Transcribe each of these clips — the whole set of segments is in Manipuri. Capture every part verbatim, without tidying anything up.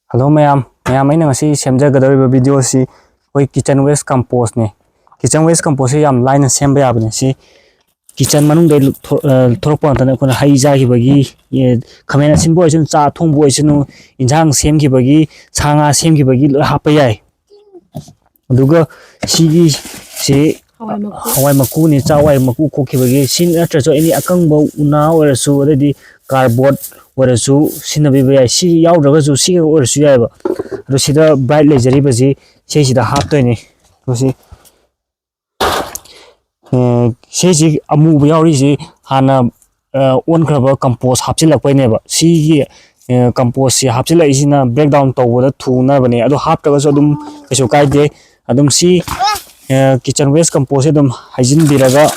ꯍꯜꯂꯣ ꯃꯌꯥꯝ, ꯃꯌꯥꯝ, ꯑꯩꯅ ꯉꯁꯤ ꯁꯦꯝꯖꯒꯗꯧꯔꯤꯕ ꯚꯤꯗꯤꯑꯣꯁꯤ ꯑꯩꯈꯣꯏ kitchen waste compost ꯅꯦ꯫ Kitchen waste compost ꯁꯤ ꯌꯥꯝ ꯂꯥꯏꯅ ꯁꯦꯝꯕ ꯌꯥꯕꯅꯦ꯫ ꯁꯤ kitchen ꯃꯅꯨꯡꯗ ꯊꯣ-, ꯑ, ꯊꯣꯔꯛꯄ ꯉꯥꯛꯇꯅ ꯑꯩꯈꯣꯏꯅ ꯍꯩ ꯆꯥꯈꯤꯕꯒꯤ, ꯑꯦ, ꯈꯥꯃꯦꯟ ꯑꯁꯤꯟꯕ ꯑꯣꯏꯁꯅꯨ, ꯆꯥ ꯊꯣꯡꯕ ꯑꯣꯏꯁꯅꯨ, ꯏꯟꯁꯥꯡ ꯁꯦꯝꯈꯤꯕꯒꯤ, ꯁꯥ ꯉꯥ ꯁꯦꯝꯈꯤꯕꯒꯤ ꯂꯣꯏ ꯍꯥꯞꯄ ꯌꯥꯏ꯫ ꯑꯗꯨꯒ ꯁꯤꯒꯤ ꯁꯤ ꯍꯋꯥꯏ ꯃꯀꯨ꯫ ꯍꯋꯥꯏ ꯃꯀꯨꯅꯤ, ꯆꯥꯛ ꯍꯋꯥꯏ ꯃꯀꯨ ꯈꯣꯛꯈꯤꯕꯒꯤ꯫ ꯁꯤ ꯅꯠꯇ꯭ꯔꯁꯨ ꯑꯦꯅꯤ ꯑꯀꯪꯕ ꯎꯅꯥ ꯑꯣꯏꯔꯁꯨ, ꯑꯗꯩꯗꯤ cardboard ꯑꯣꯏꯔꯁꯨ ꯁꯤꯖꯤꯟꯅꯕꯤꯕ ꯌꯥꯏ꯫ ꯁꯤ ꯌꯥꯎꯗ꯭ꯔꯒꯁꯨ ꯁꯤꯒ ꯑꯣꯏꯔꯁꯨ ꯌꯥꯏꯑꯕ꯫ ꯑꯗꯣ ꯁꯤꯗ bright ꯂꯩꯖꯔꯤꯕꯁꯤ ꯁꯤꯁꯤꯗ ꯍꯥꯞꯇꯣꯏꯅꯤ꯫ ꯑꯗꯣ ꯁꯤ, ꯑꯦ, ꯁꯤꯁꯤ ꯑꯃꯨꯕ ꯌꯥꯎꯔꯤꯁꯤ ꯍꯥꯟꯅ, ꯑ, ꯑꯣꯟꯈ꯭ꯔꯕ compost ꯍꯥꯞꯆꯤꯜꯂꯛꯄꯩꯅꯦꯕ꯫ ꯁꯤꯒꯤ, ꯑ, compost ꯁꯤ ꯍꯥꯞꯆꯤꯜꯂꯛꯏꯁꯤꯅ breakdown ꯇꯧꯕꯗ ꯊꯨꯅꯕꯅꯦ꯫ ꯑꯗꯣ ꯍꯥꯞꯇ꯭ꯔꯒꯁꯨ ꯑꯗꯨꯝ ꯀꯩꯁꯨ ꯀꯥꯏꯗꯦ꯫ ꯑꯗꯨꯝ ꯁꯤ, ꯑ, kitchen waste compost ꯁꯦ ꯑꯗꯨꯝ ꯍꯩꯖꯤꯟꯕꯤꯔꯒ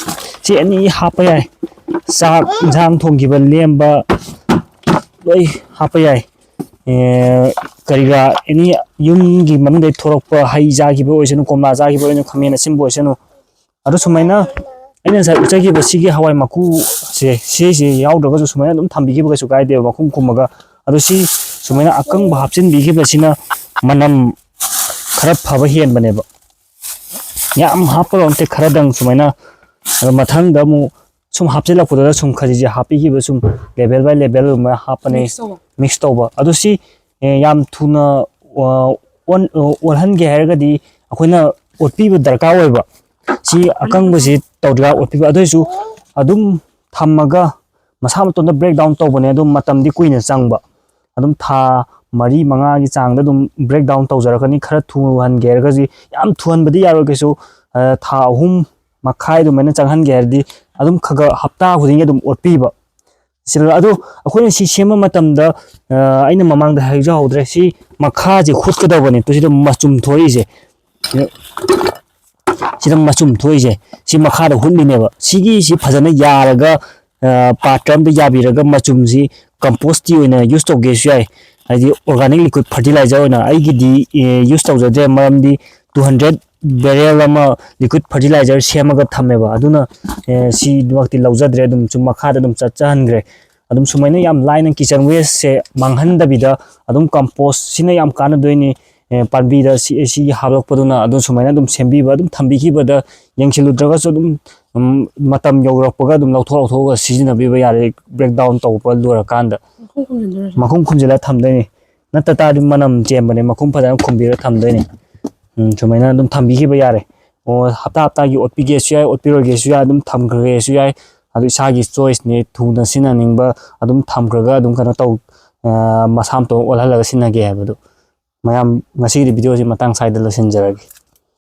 ꯁꯤ ꯑꯅꯤ ꯍꯥꯞꯄ ꯌꯥꯏ꯫ ꯆꯥꯛ ꯏꯟꯁꯥꯡ ꯊꯣꯡꯈꯤꯕ ꯂꯦꯝꯕ ꯂꯣꯏ ꯍꯥꯞꯄ ꯌꯥꯏ꯫ ꯑꯦ, ꯀꯔꯤ ꯀꯔꯥ ꯑꯦꯅꯤ ꯌꯨꯝꯒꯤ ꯃꯅꯨꯡꯗꯒꯤ ꯊꯣꯔꯛꯄ ꯍꯩ ꯆꯥꯈꯤꯕ ꯑꯣꯏꯁꯅꯨ, ꯀꯣꯝꯂꯥ ꯆꯥꯈꯤꯕ ꯑꯣꯏꯁꯅꯨ, ꯈꯥꯃꯦꯟ ꯑꯁꯤꯟꯕ ꯑꯣꯏꯁꯅꯨ, ꯑꯗꯨ ꯁꯨꯃꯥꯏꯅ ꯑꯩꯅ ꯉꯁꯥꯏ ꯎꯠꯆꯈꯤꯕ ꯁꯤꯒꯤ ꯍꯋꯥꯏ ꯃꯀꯨꯁꯦ, ꯁꯤꯁꯦ ꯌꯥꯎꯗ꯭ꯔꯒꯁꯨ ꯁꯨꯃꯥꯏꯅ ꯑꯗꯨꯝ ꯊꯝꯕꯤꯈꯤꯕ ꯀꯩꯁꯨ ꯀꯥꯏꯗꯦꯕ, ꯃꯈꯨꯝ ꯈꯨꯝꯃꯒ꯫ ꯑꯗꯣ ꯁꯤ ꯁꯨꯃꯥꯏꯅ ꯑꯀꯪꯕ ꯍꯥꯞꯆꯤꯟꯕꯤꯈꯤꯕꯁꯤꯅ ꯃꯅꯝ ꯈꯔ ꯐꯕ ꯍꯦꯟꯕꯅꯦꯕ꯫ ꯌꯥꯝ ꯍꯥꯞꯄꯒ ꯅꯠꯇꯦ, ꯈꯔꯗꯪ ꯁꯨꯃꯥꯏꯅ꯫ ꯑꯗꯣ ꯃꯊꯪꯗ ꯑꯃꯨꯛ ꯁꯨꯝ ꯍꯥꯞꯆꯤꯜꯂꯛꯄꯗꯨꯗ ꯁꯨꯝ ꯈꯖꯤꯛꯁꯦ ꯍꯥꯞꯄꯤꯈꯤꯕ, ꯁꯨꯝ level by level ꯑꯗꯨꯃꯥꯏꯅ ꯍꯥꯞꯄꯅꯦ꯫ Mix ꯇꯧꯕ꯫ Mix ꯇꯧꯕ꯫ ꯑꯗꯣ ꯁꯤ, ꯑꯦ, ꯌꯥꯝ ꯊꯨꯅ, ꯑ, ꯑꯣꯟ-, ꯑ, ꯑꯣꯜꯍꯟꯒꯦ ꯍꯥꯏꯔꯒꯗꯤ ꯑꯩꯈꯣꯏꯅ ꯑꯣꯠꯄꯤꯕ ꯗꯔꯀꯥꯔ ꯑꯣꯏꯕ꯫ ꯁꯤ ꯑꯀꯪꯕꯁꯤ ꯇꯧꯗ꯭ꯔꯤꯀꯥꯟ ꯑꯣꯠꯄꯤꯕ꯫ ꯑꯗꯨ ꯑꯣꯏꯔꯁꯨ ꯑꯗꯨꯝ ꯊꯝꯃꯒ ꯃꯁꯥ ꯃꯇꯣꯟꯗ breakdown ꯇꯧꯕꯅꯦ꯫ ꯑꯗꯨꯝ ꯃꯇꯝꯗꯤ ꯀꯨꯏꯅ ꯆꯪꯕ꯫ ꯑꯗꯨꯝ ꯊꯥ ꯃꯔꯤ ꯃꯉꯥꯒꯤ ꯆꯥꯡꯗ ꯑꯗꯨꯝ breakdown ꯇꯧꯖꯔꯛꯀꯅꯤ꯫ ꯈꯔ ꯊꯨꯍꯟꯒꯦ ꯍꯥꯏꯔꯒꯁꯨ, ꯌꯥꯝ ꯊꯨꯍꯟꯕꯗꯤ ꯌꯥꯔꯣꯏ ꯀꯩꯁꯨ, ꯑ, ꯊꯥ ꯑꯍꯨꯝ ꯃꯈꯥꯏ ꯑꯗꯨꯃꯥꯏꯅ ꯆꯪꯍꯟꯒꯦ ꯍꯥꯏꯔꯗꯤ ꯑꯗꯨꯝ ꯈꯔ ꯈꯔ ꯍꯞꯇꯥ ꯈꯨꯗꯤꯡꯒꯤ ꯑꯗꯨꯝ ꯑꯣꯠꯄꯤꯕ꯫ ꯁꯤꯗ ꯑꯗꯣ ꯑꯩꯈꯣꯏꯅ ꯁꯤ ꯁꯦꯝꯕ ꯃꯇꯝꯗ, ꯑ, ꯑꯩꯅ ꯃꯃꯥꯡꯗ ꯍꯥꯏꯖꯍꯧꯗ꯭ꯔꯦ, ꯁꯤ ꯃꯈꯥꯁꯦ ꯍꯨꯠꯀꯗꯧꯕꯅꯦ꯫ ꯇꯨ ꯁꯤꯗ ꯃꯆꯨꯝ ꯊꯣꯛꯏꯁꯦ, ꯁꯤꯗ ꯃꯆꯨꯝ ꯊꯣꯛꯏꯁꯦ, ꯁꯤ ꯃꯈꯥꯗ ꯍꯨꯠꯂꯤꯅꯦꯕ꯫ ꯁꯤꯒꯤꯁꯤ ꯐꯖꯅ ꯌꯥꯔꯒ, ꯑ, ꯄꯥꯇ꯭ꯔ ꯑꯝꯗ ꯌꯥꯕꯤꯔꯒ ꯃꯆꯨꯝꯁꯤ compost ꯀꯤ ꯑꯣꯏꯅ use ꯇꯧꯒꯦꯁꯨ ꯌꯥꯏ, ꯍꯥꯏꯗꯤ organic liquid fertilizer ꯑꯣꯏꯅ꯫ ꯑꯩꯒꯤꯗꯤ, ꯑꯦ, use ꯇꯧꯖꯗ꯭ꯔꯦ, ꯃꯔꯝꯗꯤ two hundred barrel ꯑꯃ liquid fertilizer ꯁꯦꯝꯃꯒ ꯊꯝꯃꯦꯕ꯫ ꯑꯗꯨꯅ, ꯑꯦ, ꯁꯤꯃꯛꯇꯤ ꯂꯧꯖꯗ꯭ꯔꯦ, ꯑꯗꯨꯝ ꯁꯨꯝ ꯃꯈꯥꯗ ꯑꯗꯨꯝ ꯆꯠꯆꯍꯟꯈ꯭ꯔꯦ꯫ ꯑꯗꯨꯝ ꯁꯨꯃꯥꯏꯅ ꯌꯥꯝ ꯂꯥꯏꯅ kitchen wasteꯁꯦ ꯃꯥꯡꯍꯟꯗꯕꯤꯗ ꯑꯗꯨꯝ compost ꯁꯤꯅ ꯌꯥꯝ ꯀꯥꯟꯅꯗꯣꯏꯅꯤ꯫ ꯑꯦ, ꯄꯥꯝꯕꯤꯗ ꯁꯤ, ꯁꯤ ꯍꯥꯞꯂꯛꯄꯗꯨꯅ ꯑꯗꯨꯝ ꯁꯨꯃꯥꯏꯅ ꯑꯗꯨꯝ ꯁꯦꯝꯕꯤꯕ, ꯑꯗꯨꯝ ꯊꯝꯕꯤꯈꯤꯕꯗ, ꯌꯦꯡꯁꯤꯜꯂꯨꯗ꯭ꯔꯒꯁꯨ ꯑꯗꯨꯝ, ꯎꯝ, ꯃꯇꯝ ꯌꯧꯔꯛꯄꯒ ꯑꯗꯨꯝ ꯂꯧꯊꯣꯛ, ꯂꯧꯊꯣꯛꯑꯒ ꯁꯤꯖꯤꯟꯅꯕꯤꯕ ꯌꯥꯔꯦ, breakdown ꯇꯧꯕ ꯂꯣꯏꯔꯀꯥꯟꯗ꯫ ꯃꯈꯨꯝ ꯈꯨꯝꯖꯤꯟꯗꯣꯏꯔꯣ? ꯃꯈꯨꯝ ꯈꯨꯝꯖꯤꯜꯂ ꯊꯝꯗꯣꯏꯅꯤ꯫ ꯅꯠꯇ ꯇꯥꯔꯗꯤ ꯃꯅꯝ ꯆꯦꯟꯕꯅꯦ, ꯃꯈꯨꯝ ꯐꯖꯅ ꯈꯨꯝꯕꯤꯔ ꯊꯝꯗꯣꯏꯅꯤ꯫ ꯎꯝ, ꯁꯨꯃꯥꯏꯅ ꯑꯗꯨꯝ ꯊꯝꯕꯤꯈꯤꯕ ꯌꯥꯔꯦ꯫ ꯑꯣ, ꯍꯞꯇꯥ ꯍꯞꯇꯥꯒꯤ ꯑꯣꯠꯄꯤꯒꯦꯁꯨ ꯌꯥꯏ, ꯑꯣꯠꯄꯤꯔꯣꯏꯒꯦꯁꯨ ꯌꯥꯏ, ꯑꯗꯨꯝ ꯊꯝꯈ꯭ꯔꯒꯦꯁꯨ ꯌꯥꯏ꯫ ꯑꯗꯨ ꯏꯁꯥꯒꯤ choiceꯅꯦ, ꯊꯨꯅ ꯁꯤꯖꯤꯟꯅꯅꯤꯡꯕ ꯑꯗꯨꯝ ꯊꯝꯈ꯭ꯔꯒ ꯑꯗꯨꯝ ꯀꯩꯅꯣ ꯇꯧ, ꯑ, ꯃꯁꯥ ꯃꯇꯣꯝ ꯑꯣꯜꯍꯜꯂꯒ ꯁꯤꯖꯤꯟꯅꯒꯦ ꯍꯥꯏꯕꯗꯨ꯫ ꯃꯌꯥꯝ, ꯉꯁꯤꯒꯤꯗꯤ videoꯁꯤ ꯃꯇꯥꯡ ꯁ꯭ꯋꯥꯏꯗ ꯂꯣꯏꯁꯤꯟꯖꯔꯒꯦ꯫